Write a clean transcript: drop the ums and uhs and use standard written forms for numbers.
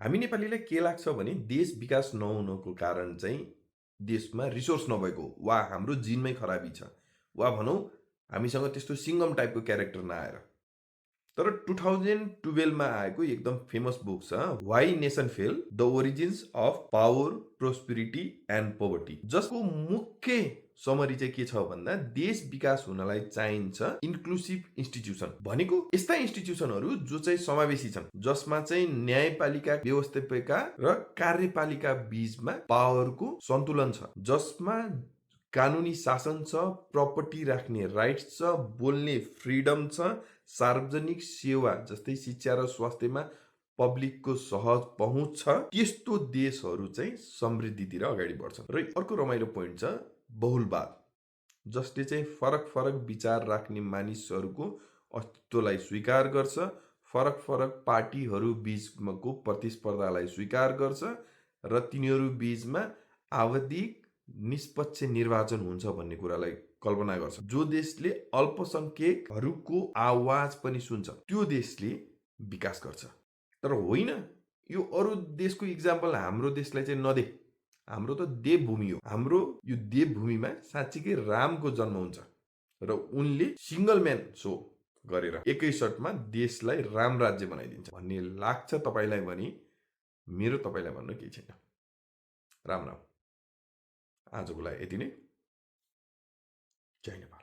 हामी नेपालीलाई के लाग्छ भने देश विकास नहुनुको कारण चाहिँ देशमा रिसोर्स नभएको हो, वा हाम्रो जिनमै खराबी छ, वा भनौँ हामीसँग त्यस्तो सिङ्गम टाइपको क्यारेक्टर नआएर। तर 2012 मा आएको एकदम फेमस बुक छ, why nations fail the origins of power, prosperity and poverty, जसको मुख्य समरी चाहिँ के छ भन्दा देश विकास हुनलाई चाहिन्छ इन्क्लुसिभ इन्स्टिट्युसन, भनेको यस्ता इन्स्टिट्युसनहरू जो चाहिँ समावेशी छन्, जसमा चाहिँ न्यायपालिका, व्यवस्थापिका र कार्यपालिका बीचमा पावरको सन्तुलन छ, जसमा कानुनी शासन छ, प्रपर्टी राख्ने राइट्स छ, बोल्ने फ्रिडम छ, सार्वजनिक सेवा जस्तै शिक्षा र स्वास्थ्यमा पब्लिकको सहज पहुँच छ, त्यस्तो देशहरू चाहिँ समृद्धितिर अगाडि बढ्छन्। र अर्को रमाइलो पोइन्ट छ बहुलवाद, जसले चाहिँ फरक फरक विचार राख्ने मानिसहरूको अस्तित्वलाई स्वीकार गर्छ, फरक फरक पार्टीहरू बीचको प्रतिस्पर्धालाई स्वीकार गर्छ र तिनीहरू बीचमा आवधिक निष्पक्ष निर्वाचन हुन्छ भन्ने कुरालाई कल्पना गर्छ। जो देशले अल्पसंख्यकहरूको आवाज पनि सुन्छ, त्यो देशले विकास गर्छ। तर होइन, यो अरू देशको इक्जाम्पल हाम्रो देशलाई चाहिँ नदे। हाम्रो त देवभूमि हो। हाम्रो यो देवभूमिमा साँच्चीकै रामको जन्म हुन्छ र उनले सिंगल म्यान सो गरेर एकै सटमा देशलाई राम राज्य बनाइदिन्छ भन्ने लाग्छ तपाईलाई भने मेरो तपाईलाई भन्न केही छैन। राम राम। आजको लागि यति नै। जय नेपाल।